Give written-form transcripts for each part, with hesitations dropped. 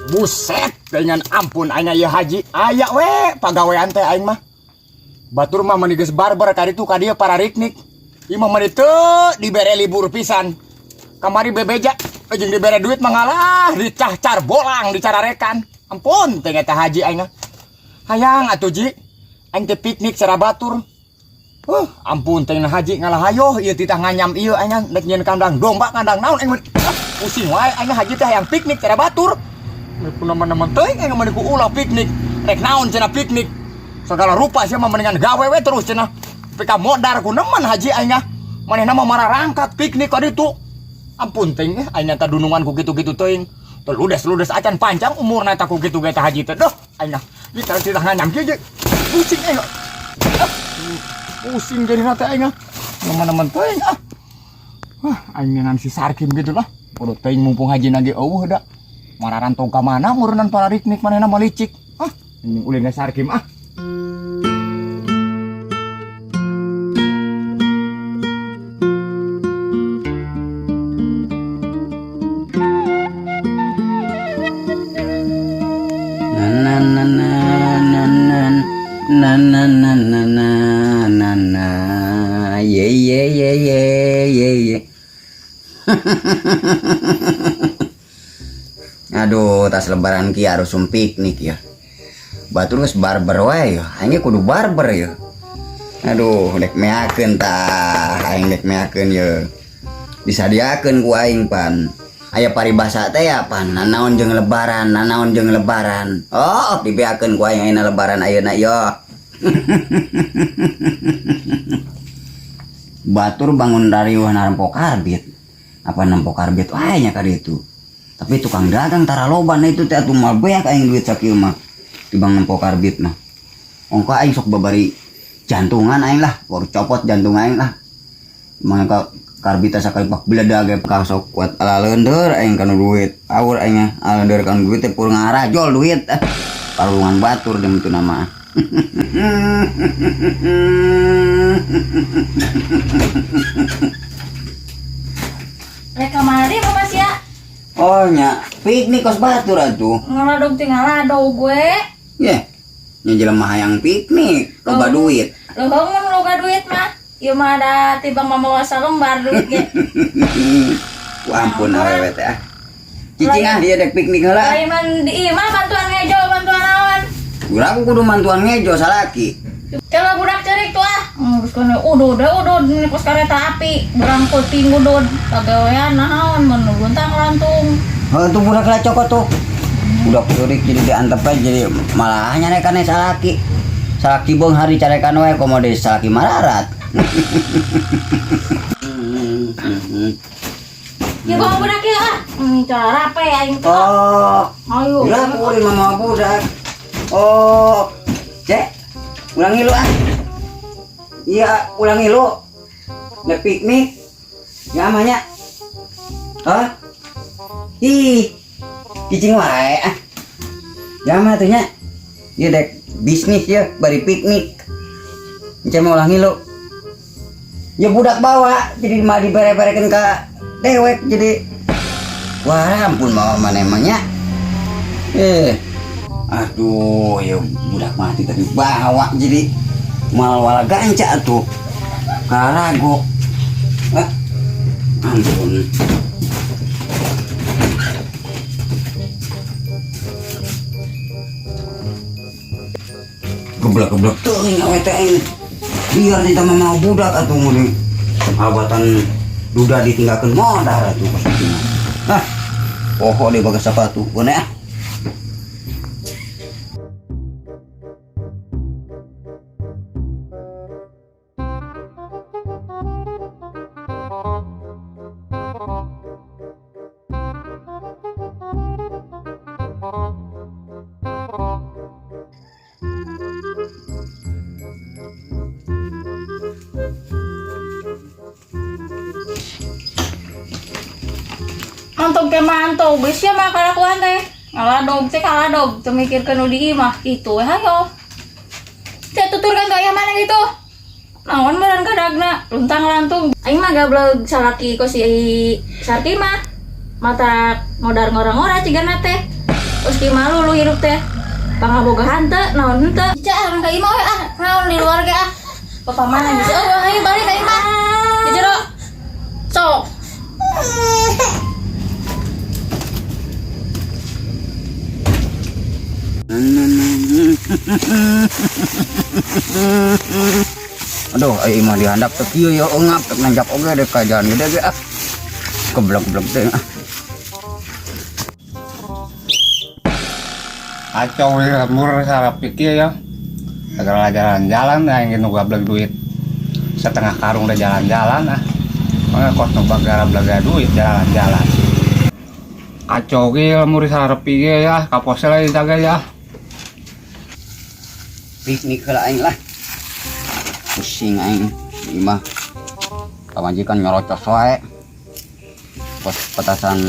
Buset, dengan ampun aing ieu haji. Aya we pagawean teh aing mah. Batur mah meuni geus barbar ka ditu ka dieu para riknik. Ieu mah meuni teu dibere libur pisan. Kamari bebeja jeung dibere duit mah ngalah dicahcar bolang dicararekan. Ampun teh eta haji aing mah. Hayang atuh ji. Aing teh piknik cara batur. Ampun teh haji ngalah hayoh ieu titah nganyam ieu aing rek nyieun kandang domba kandang naon aing pusing wae aing haji teh hayang piknik cara batur. Neman-neman teuing aing mah ku ulah piknik. Rek naon cenah piknik. Segala rupa sia mah mendingan gawe we terus cenah. Pika modar ku neman haji aing ah. Manehna mah mararangkat piknik ka ditu. Ampun teuing aing teh dunungan ku kitu-kitu teuing. Teludes-ludes acan panjang umurna eta ku kitu ge teh haji teh. Duh aing ah. Ieu teh titah nganyam kieu ge. Pusing aing. Pusing jadi teh aing ah. Neman-neman teuing ah. Wah, aing ngan si Sarkim gitu lah. Bodoh teuing mumpung haji nage eueuh da. Mararantong ka mana ngurunan para riknik manehna mah licik. Ah, ini ulin ge Sarkim ah. Na na na na na na na na na na na na ye ye ye ye ye ye. Aduh, tas lebaran ki harus piknik ya. Batur geus barber wae ya. Aing kudu barber ya. Aduh, dek meakeun tah, aing dek meakeun ye. Disadiakeun ku aing pan. Aya paribasa teh ya pan, nanaon jeung lebaran, nanaon jeung lebaran. Oh, dibeakeun ku aing ayeuna lebaran ayeuna yo. Batur bangun dariweuh narempo karbit. Apa nempo karbit wae nya ka ditu. Tapi tukang dagang tara loba na itu teh atuh moal beak aing duit sakieu mah. Tibang nempo karbit mah. Ongko aing sok babari jantungan aing lah, baru copot jantung aing lah. Mangka karbit sakali pak beledag ge ka sok kuat alaleunder aing kanu duit. Aur aing mah alaleunder kanu duit teh pur ngarajol duit. Parulungan batur dem tu nama. Rek kamari Bapak sia? Oh nya, piknik kos batur atuh. Ngaladog teh ngaladog gue. Ye. Nya jelema hayang piknik, loba duit. Leuheung mun loba duit mah. Ieu mah ada tibang mamawa salembar duit ge. Ku ampun awewe teh ah. Cicing ah dia dek piknik heula. Lain mah di imah bantuan ngejo, bantuan naon? Urang kudu mantuan ngejo salaki. Kalau budak cerik tuh ah, ngurus kana udud, udud ini pos kereta api, berangkut udud, pagawean naon mun luntang lantung. Heuh tuh budak lah cokot tuh. Budak cerik jadi diantep aja jadi malah nyarekan salaki. Salaki beung hari carekan wae komo deui salaki mararat. Ya bawa budak ya ah. Cara rape aing tuh. Oh. Ayo. Ulah ulin mama budak. Oh. Cek. Ulang ngilu ah. Iya, ulang ngilu. Nek piknik. Ya amanya. Hah? Ih. Cicing wae ah. Ya mah atuh nya. Ieu dek bisnis ya bari piknik. Enceh mah ulah ngilu. Ya budak bawa jadi mah dibere-berekeun ka dewek jadi wah ampun mama mana emangnya. Aduh, ya budak mati tadi bawa jadi mal wala ganca tuh. Karago. Ah, ampun. Geblek-geblek teuing awe teh aing. Biar di mah mau budak atuh mun abatan duda ditinggalkeun modar atuh pas kitu mah. Ah, poho deh bagas sepatu beuneh ah. Mantog ke mantog, geus sia mah kalakuan teh. Ngaladog teh kaladog, teu mikirkeun nu di imah kitu we hayo. Teh tuturkeun ka aya mana gitu. Naon meureun kadagna, luntang lantung. Aing mah gableg salaki ku si Sarki mah. Mata modar ngora-ngora cigana teh. Terus gimana lu hirup teh? Pangabogahan teu, naon henteu? Cak, urang ka imah we ah. Naon di luar ge ah. Bapak mana geus eueuh, ayo balik ka imah. Di jero. Sok. Aduh, ai imah dihandap teh kieu ya eungap teh nanjak oge dek ka jalan gede ge ah. Keblek-blek teh ah. Kacau ya lembur salah pikir ya. Segala jalan-jalan nah ingin nu gablek duit setengah karung udah jalan-jalan ah. Makanya kos nu bagara belaga duit jalan-jalan. Kacau ge lembur salah pikir ya, kaposel lagi jaga ya. Piknik heula aing lah. Pusing aing imah. Pamajikan nyerocos wae. Pos petasan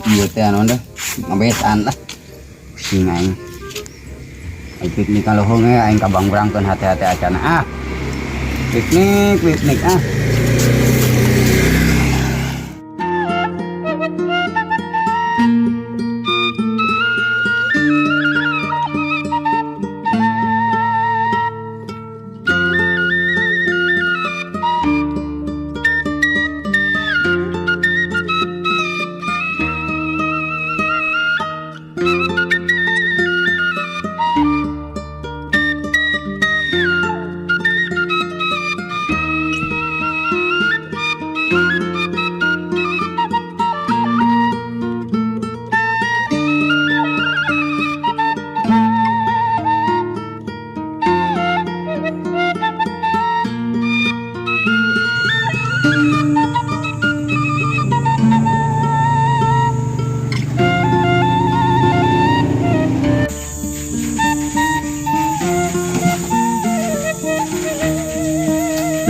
ieu teh anu deh, ngabesan lah. Pusing aing. Aing piknik kaluhung we aing kabangbrangkeun hate-hate acana ah. Piknik, piknik ah.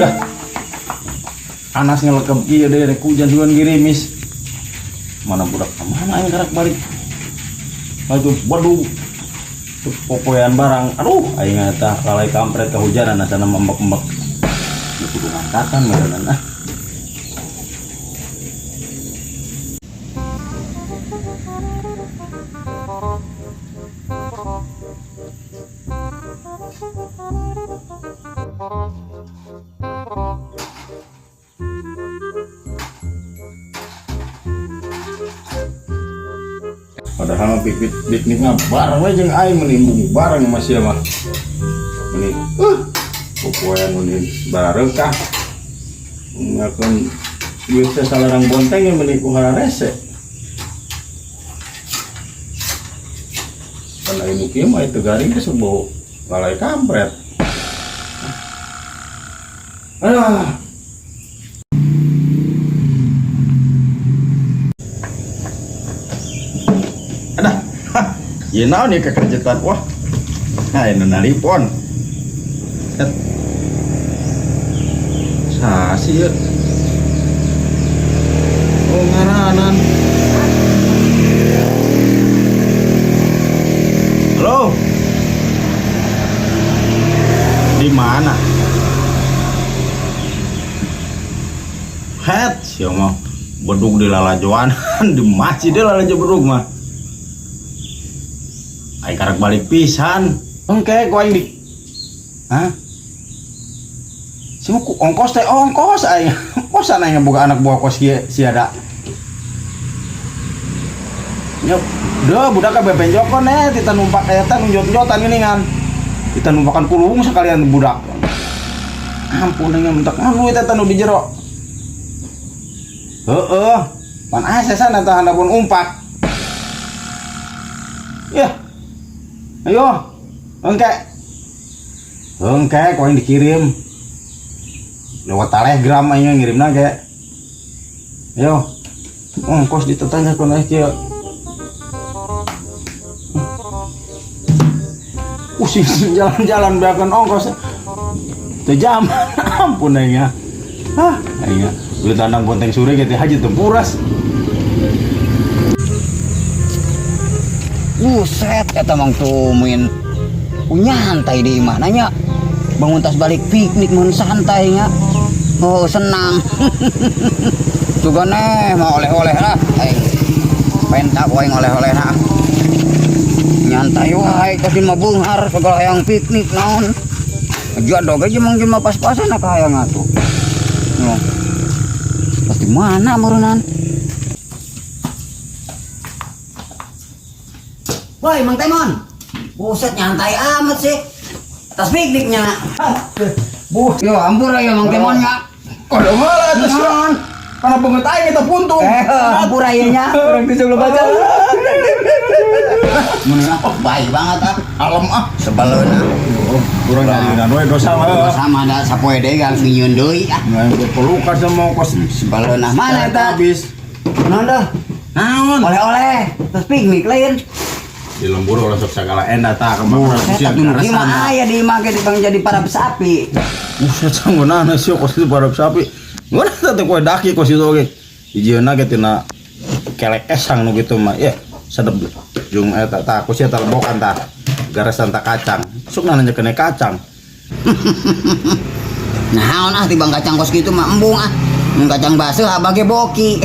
Lah. Anas ngelekep kieu deui rek hujan sugan girimis. Mana budak mana aing karak balik. Aduh, waduh. Tuh popoean barang. Aduh, aing eta lalai kampret kehujanan asana membek-embek. Kudu ngangkatan meureunana ah. Padahal mah piknik piknik mah bareng we jeung aing menimbung bareng mah sia mah. Meni popoean meni barareukah. Ngakeun ieu teh salarang bonteng yang meni ku hararese. Kan aya nu kieu mah teu garing teh sok bau lalai kampret. Ah. Adah, hah, ieu naon ieu kekerjetan? Wah, nah ini nalipon. Set. Sasi ieu. Oh, ngaranan. Halo. Di mana? Het, sia mah bedug di lalajoan, di masjid di lalajo bedug mah. Aing karek balik pisan. Engke ku aing di. Hah? Sia ku ongkos teh ongkos aing. Kosan aing boga anak buah kos kieu sia da. Nyok, deuh budak ka bebenjokon tita numpak eta nunjot-njotan geuningan. Tita numpakan kulung sekalian budak. Ampun aing mentak anu eta nu di jero. Heeh, pan asesan eta handapun umpak. Yah. Ayo. Engke. Engke ku aing dikirim. Lewat Telegram aing ngirimna ge. Ayo. Ongkos ditetanya ku aing kieu. Pusing jalan-jalan beakeun ongkos. Teu jam. Ampun aing ya. Hah, aing ya. Beli tandang bonteng sore gitu haji tempuras. Buset, eta mang tumin. Nyantai di imah nanya. Bangun tas balik piknik mun santai nya. Oh, senang. Juga neh mau oleh-oleh lah aing. Penta ku aing oleh-oleh nah. Nyantai wae kasih mah beunghar segala hayang piknik naon. Jadog aja mang jelema pas-pasan ka hayang atuh. No. Pasti mana meureunnan? Woi, Mang Temon. Buset, nyantai amat sih. Tas pikniknya. Bu, Yo, ampun ya Mang Temon nya. Kalau malah terus karena banget aing eta puntung. Eh, ampun aya nya. Orang di sebelah baca. Mun ah, baik banget ah. Alam ah. Sebeleun ah. Oh, kurang nyalinan we dosa mah. Sama da sapoe deui langsung nyieun deui ah. Nah, pelukan sama kos Sebeleun ah. Mana eta? Habis. Naon dah? Naon? Oleh-oleh. Terus piknik lain. Di lembur ulah sok sagala enda tah kemana Eta tuh nu mah aya di imah ge dibang jadi para sapi. Buset, sanggunan sih kos itu para sapi. Ngeunah teh kue daki kos itu oge. Hijieuna ge tina kelek esang nu kitu mah. Ya, sedep jeung eta tah ku sia lebokan tah. Garasan tah kacang. Sok nanya kena kacang. Naon ah tibang kacang kos kitu mah embung ah. Mun kacang baseuh abage boki.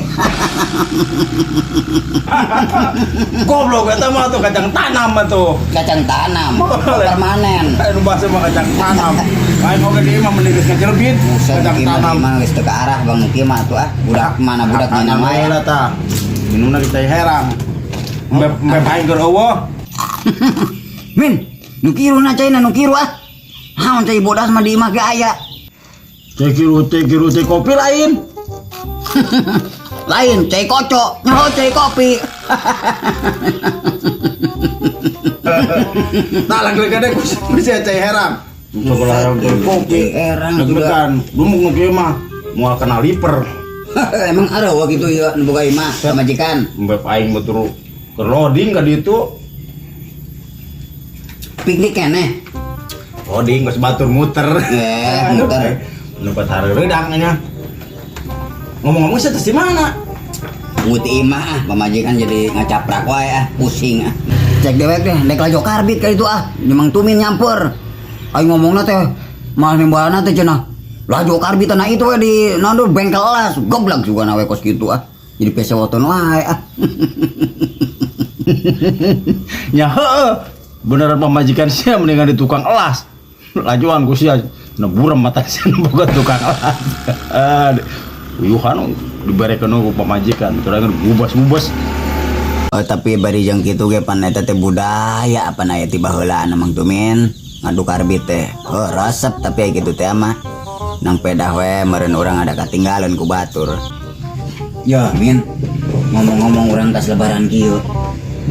Goblok eta mah tuh kacang tanam mah tuh. Kacang tanam permanen. Anu baseuh mah kacang tanam. Lain oge di imah mending geus ngajelebit. Buset, Kacang kieu mah tanam. mah geus teu ke arah bang nu kieu mah atuh ah. Budak mana budak Tanam nyeunah wae. heula tah. Minumna di teh herang. Mbe aing keur eueuh. Min, nu kiru na caina nu kiru ah. Naon cai bodas mah di imah ge aya. Cai kiru cai kopi lain. Lain cai kocok, nyaho cai kopi. Nah, lagi-lagi ku sia cai herang. Sekolah herang cai kopi. Cai herang Deg-degan. Dumuk nu kieu mah moal kena liper. Emang ada waktu itu ya nu boga imah pamajikan. Mbe aing mah turu keur loading ka ditu. Piknik keneh. Loading geus batur muter. Muter. Nu hareudang nya. Ngomong-ngomong sia teh di mana? Nguti imah ah, pamajikan jadi ngacaprak wae ah, pusing ah. Cek dewek deh, dek lajo karbit kali itu ah, Mang Tumin nyamper. Aing ngomongna teh, malah nimbalana teh cenah. Lajo karbit nah itu we di naon bengkel elas, goblok juga na we kos kitu ah. Jadi pesewoton wae ah. Nya heueuh. Beneran pamajikan sia mendingan di tukang elas. Lajuan ku sia neburam mata sia boga tukang elas. Uyuhan diberekeun ku pamajikan, turangan gubas-gubas. Oh, tapi bari jeung kitu ge pan eta teh budaya apa na tiba heulaan Mang Tumin ngadu karbit teh. Oh, resep tapi aya kitu teh mah. Nang pedah we meureun urang ada katinggalan ku batur. Ya, Min. Ngomong-ngomong urang tas lebaran kieu.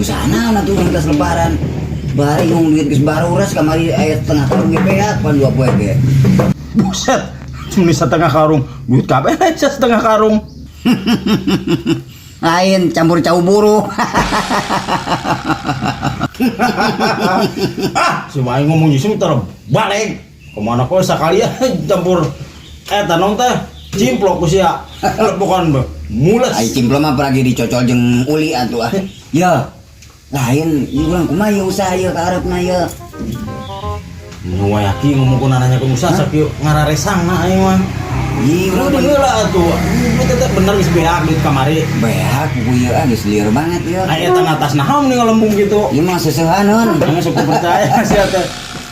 Busana atuh urang tas lebaran. Bari ngomong duit geus baruras kamari aya setengah karung ge beak pan dua poe ge. Buset, cuma setengah karung, duit kabeh aja setengah karung. Lain campur cau buruh. Ah, si Maing ngomong justru terbalik. Kemana kok sekalian campur eta naon teh cimplok ku sia. Bukan mules. Ai cimplok mah lagi dicocol jeung uli atuh ah. Ya. Lain ieu urang kumaha ieu usaha ieu ka hareupna ieu. Nu wayaki ngomong ku nanya ku usaha sakieu ngararesangna aing mah. Ih, Udah urang heula atuh. Duit teh bener geus beak duit kamari. beak buku ieu ah geus lieur banget ieu. Ai eta ngatas naon mending ngalembung gitu. Ieu mah seusehaneun. Jangan sok percaya sia teh.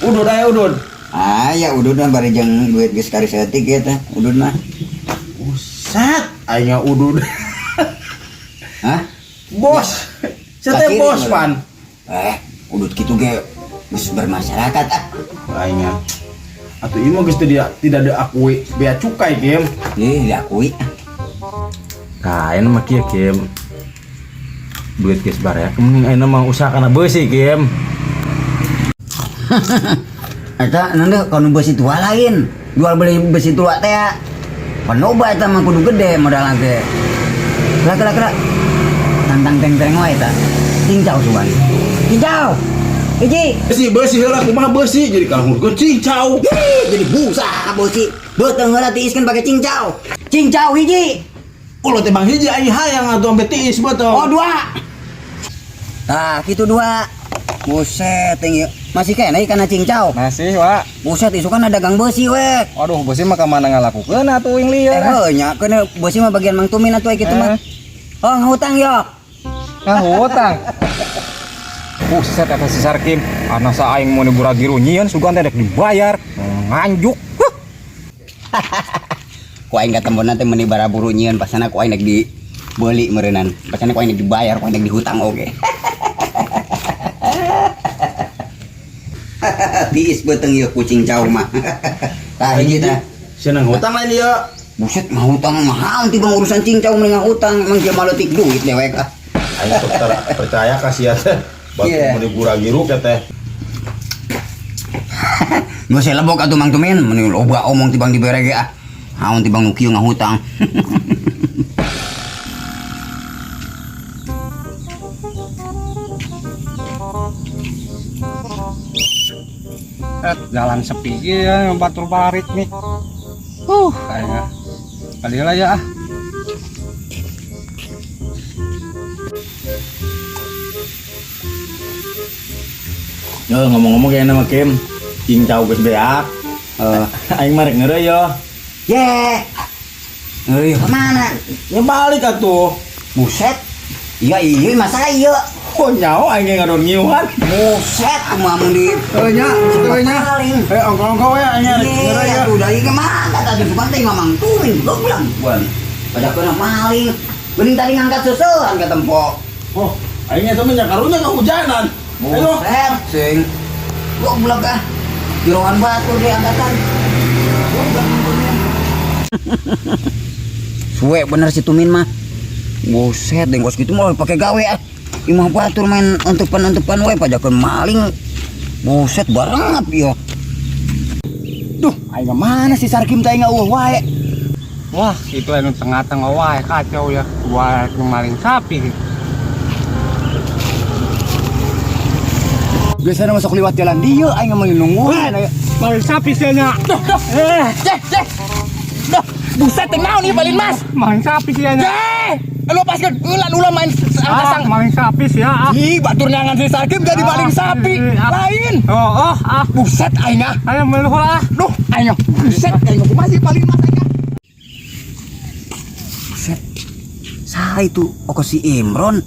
Udud aya udud. Ah ya udud mah bari jeung duit geus kari saeutik ieu teh udud mah. Buset, aing udud. Hah? Bos. Sia teh bos pan. Udud kitu ge geus bermasyarakat ah. Aing atuh ieu mah geus teu dia tidak diakui bea cukai Kim. Ih, diakui. Nah, ayeuna mah kieu Kim. Duit geus baraya mending ayeuna mah usaha kana beusi Kim. Eta nande kalau besi tua lain, jual beli besi tua teh. Panoba eta mah kudu gede modalna teh. Kela kela kela. Tantang teng-teng wae eta. Cincau sugan. Cincau. Hiji. Besi besi heula kumaha besi jadi kalau ngurkeun cincau. Ih, jadi busa besi. Beuteung heula tiiskeun pake cincau. Cincau hiji. Ulah teh bang hiji aing hayang atuh ampe tiis beuteung. Oh, dua. Tah, kitu dua. Buset, tinggi. Masih kene kana cincau. Masih, Wak. Buset, isukan ada dagang besi we. Waduh, besi mah ka mana ngalakukeun atuh ing lieur. Heuh nya, keuna besi mah bagian Mang Tumin atuh kitu mah. Oh, ngahutang yok. Ngahutang. Buset eta si Sarkim. Anak sa aing mau buragiru nyieun sugan teh rek dibayar. Nganjuk. Huh. Ku aing katembon teh meuni baraburu nyieun pasana ku aing rek dibeli meureunnan. Pasana ku aing rek dibayar, ku aing rek dihutang oge. Tiis beuteung ieu kucing cau mah. Tah hiji tah. Senang hutang lain ieu. Buset ngahutang mahal tibang urusan cincau mending ngahutang emang dia maletik duit dewek ah. Aing sok percaya ka sia teh. Batu Iya. meuni buragiru ke teh. Geus lebok atuh Mang Tumin, mending loba omong tibang dibere ge ah. Haun tibang nu kieu ngahutang. Eh, jalan sepi ya, batur barit nih. Kayaknya. Kali lah ya ah. Yo ngomong-ngomong kayaknya nama Kim, cincau geus beak. Eh, Aing mah rek ngeureuy yo. ye. Ngeri kemana? Ya balik atuh. Buset. Iya iya masa iya. Oh nyaho aing ge ngadon ngiuhan. Buset kumaha mun di Eh nya, kitu we nya. Paling. Eh ongko-ongko we aing rek ngeureuy Iya, ya. udah iya kemana tadi bukan teh Mamang Tumin goblok buan. Pada kena maling. Bening tadi ngangkat susulan ke tempo. Oh, aing eta mah nya karunya kehujanan. Ayo. Buset, sing. Goblok ah. Jeroan batu di angkatan. Goblok ampun. Suwe bener si Tumin mah. Buset, dengkos gitu mau pakai gawe ah. Imah batur main entupan-entupan we pajakeun maling. Buset bareng yo. Duh, aing mah mana si Sarkim teh aing eueuh wae. Wah, itu anu tengah-tengah wae kacau ya. Gua maling sapi. Biasanya masuk liwat jalan dieu aing mah nungguan. Maling sapi sih nya. Duh, duh. Cek, cek. Duh, buset teh naon ieu Palin Mas? Maling sapi sih nya. Eh, lepaskeun. Ulan ulah main Ah, angkasang. maling sapi sih ya. Ah. Ih, batur nyangan si Sarkim jadi maling sapi. Ah. Lain. Oh, oh, ah. Buset aing ah. Ayo meluh ah. Duh, aing ah. Buset aing kumaha sih Palin Mas aing ah. Buset. Saha itu oko si Imron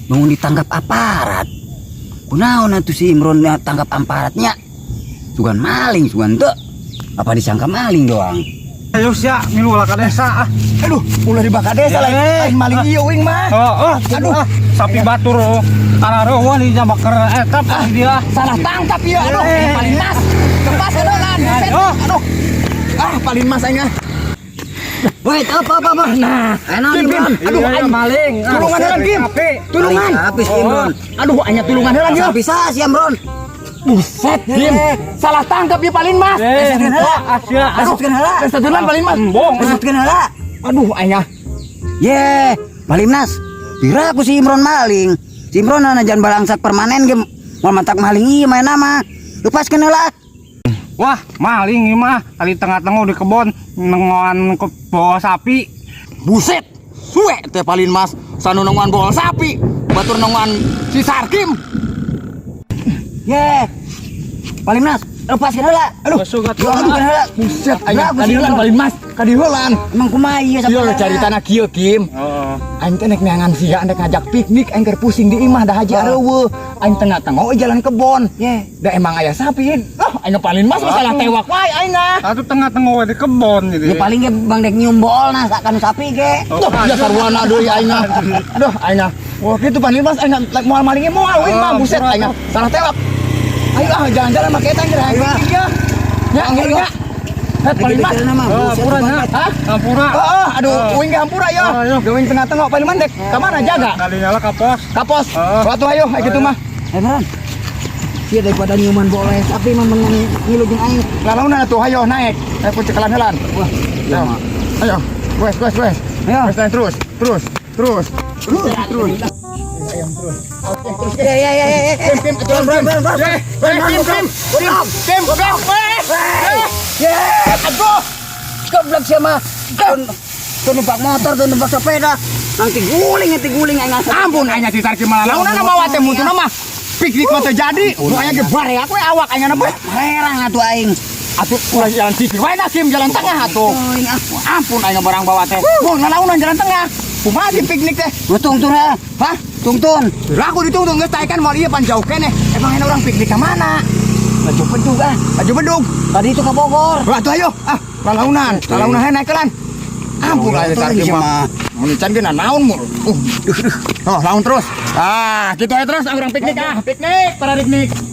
bangun ditangkap aparat. Kunaon atuh si Imron tangkap aparatnya? Sugan maling, sugan teu. Apa disangka maling doang? Ayo sia, ngilu lah ka desa ah. Aduh, ulah dibakar desa lain. Eh. Lain maling ieu uing mah. Oh, oh, Aduh. aduh, sapi batur oh. Arareuh di jamaker eta ah, dia. Salah tangkap ieu. Aduh, Eh. ini Palin Mas. Lepas aduh, buset. Aduh. Aduh. Ah, Palin Mas aing ah. Woi, apa apa apa. Nah, Enak Kim, Kim. Imron. Aduh, Iya, aing maling. Ah, Tulungan heula, Kim. sapi. Tulungan. Maling sapi si Imron. Aduh, aing tulungan heula ieu. Sapi sah si Imron. Buset, Kim. Salah tangkap ieu Palin Mas. Eh, Resepkeun heula. ah, sia. Aduh, Resepkeun heula. Resepkeun Palin Mas. Embong. Resepkeun heula. Aduh, aing ah. Ye, Malim Nas. Pira aku si Imron maling. Si Imron anajan balangsak permanen ge moal matak maling ieu main nama. Lepaskeun heula. Wah, maling ieu mah. Tadi tengah-tengah di kebon nengoan ke bawah sapi. Buset. Suwe teh Palin Mas. Sanu nongoan bohol sapi. Batur nongoan si Sarkim. Ye. Paling Nas, lepaskeun heula. Aduh. Masuk atuh. Lepaskeun heula. Buset, aing Berapa sih, kadieulan Imron? Palin Mas. Kadieulan. Emang kumaha ieu Ieu lo cari tanah kieu, Kim. Oh. Aing teh nek neangan sia nek ngajak piknik aing keur pusing di imah da haji areuweuh. Aing tengah-tengah we jalan kebon. Ye. Da emang aya sapi. Oh, aing Palin Mas mah salah tewak wae aing ah. Atuh tengah-tengah we di kebon gitu. Ya paling ge Bang Dek nyium bool nah sakan sapi ge. Oh, Duh, ya sarwana deui aing ah. Aduh, aing ah. Wah, kitu Palin Mas aing ah, moal malingnya moal euy mah Oh, buset ampura aing ah. Salah tewak. Ayo ah jalan-jalan make eta geura aing piknik ya. Ya, Ayo, ya. Eh, Palin Mas. Oh, ampura nya. Hah? Ampura. Oh, oh, aduh, Oh. uing ge hampura ya. Oh, ayo. Geuing tengah-tengah Palin Mas dek ka mana jaga? Kali nyala ka pos. Kapos. Oh. Waktu ayo, ayo gitu mah. Eh, Bang. Sia daripada nyiuman bool sapi mah mending ngilu jeung aing. Lalaunan atuh ayo naik. Ayo ku cekalan helan. Wah, iya Ayo. mah. Ayo, wes wes wes. Ayo. Wes naik terus, terus, terus, terus, terus. Ya ya ya ya. Kim, Kim, aturan, Bram. Eh, eh, Kim, Kim, Kim, Kim, Kim, eh, eh. Ye, Aduh. goblok sia mah. Tuh numpak motor, tuh numpak sepeda. Nanti guling, nanti guling aing asa. Ampun aing si Sarki malah launan mawa teh muntuna mah. Piknik mah teu jadi. Nu aya ge bareak we awak aing na bae. Herang atuh aing. Atuh ulah jalan sisi wae dah Kim, jalan tengah atuh. Aing ah. Ampun aing barang bawa teh. Mun lalaunan jalan tengah. Kumaha sih piknik teh? Lu tungtung lah. Hah? Tungtun. Raku ditungtung geus taekan moal ieu pan jauh keneh. Emang enak urang piknik ka mana? Laju bedug ah. Laju bedug. Tadi itu ke Bogor. Lah tuh ayo. Ah, lalaunan. Lalaunan hae naik kelan. Ampun Lalaunan aya tadi sih, mah. Mun can ge naon mul. Duh, duh. Oh, laun terus. Ah, gitu aja terus ah, urang piknik ah. Piknik, para piknik.